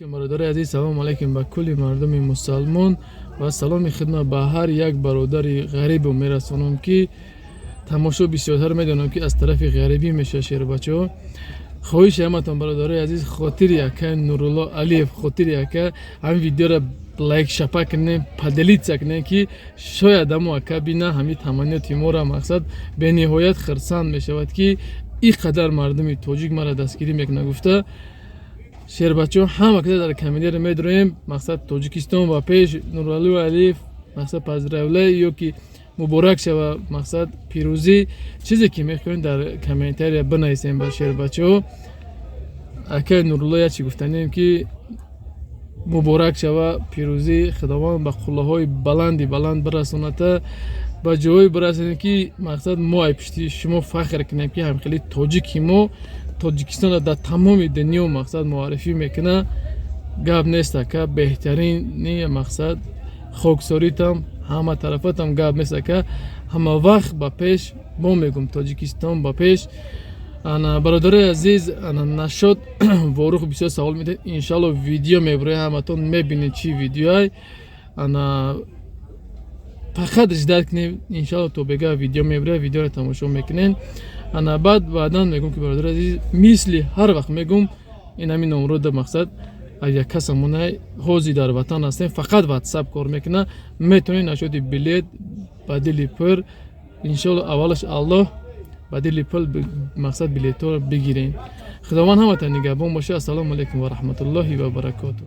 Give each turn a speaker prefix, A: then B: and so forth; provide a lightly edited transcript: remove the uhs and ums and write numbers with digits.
A: Алейкум, бародари азиз, салому алейкум ба кулли мардуми мусалмон ва саломи хидмат ба ҳар як бародари ғарибо мерасонам, ки тамошо бисёртар медонам, ки аз тарафи ғарибӣ мешавад. Шербачаҳо, хоҳиши ҳаматон, бародарои азиз, хотири акаи Нурулло Алиев, хотири ака ҳамин видеоро лайк шапа кунем, поделиться кунем, ки шояд амо ака бина ҳамин таманниёти моро, мақсад, бениҳоят хирсанд мешавад, ки ин қадар мардуми тоҷик маро дастгирӣ мекунад гуфта. Шербачаҳо, ҳама каса дар комментария медроем: мақсад, Тоҷикистон ба пеш, Нуралло Алиев, мақсад, поздравляю ё ки муборак шава, мақсад, пирӯзӣ, чизе ки мехоҳем, дар комментария бинависем. Ба шербачаҳо, акаи Нурулло як чи гуфтанем, ки муборак шава пирӯзӣ, Худованд ба қуллаҳои баланди баланд бирасоната, ба ҷоҳое бирасонем, ки мақсад, мо ай пишти шумо фахр кунем, ки ҳамхели тоҷики мо Тоҷикистонро дар тамоми дунё, мақсад, муаррифӣ мекунад. Гап нест, ака, беҳтарини, мақсад, хоксоритам, ҳама тарафатам гап нест, ака, ҳама вақт ба пеш. Мо мегӯм, Тоҷикистон ба пеш. Ана, бародарои азиз, ана нашод Ворух бисёр савол медиҳед. Иншалло, видео мебуред, ҳаматон мебинед, чӣ видеоай. Ана, фақат ждать кунед, иншалло, то бега видео мебуред, видеоро тамошо мекунед. Ана, баъд баъдан мегӯм, ки, бародари азиз, мисли ҳар вақт мегӯм, ин ҳамин номрода, мақсад, як касамона ҳозир дар ватан ҳастем, фақат Ватсап кор мекунад. Метавонед нашоди билет ба дили пур, иншолло, аввалаш Аллоҳ, ба дили пул, мақсад, билетҳоро бигирен. Худованд ҳаматон нигаҳбон боша. Ассалому алайкум ва раҳматуллоҳи ва баракоту.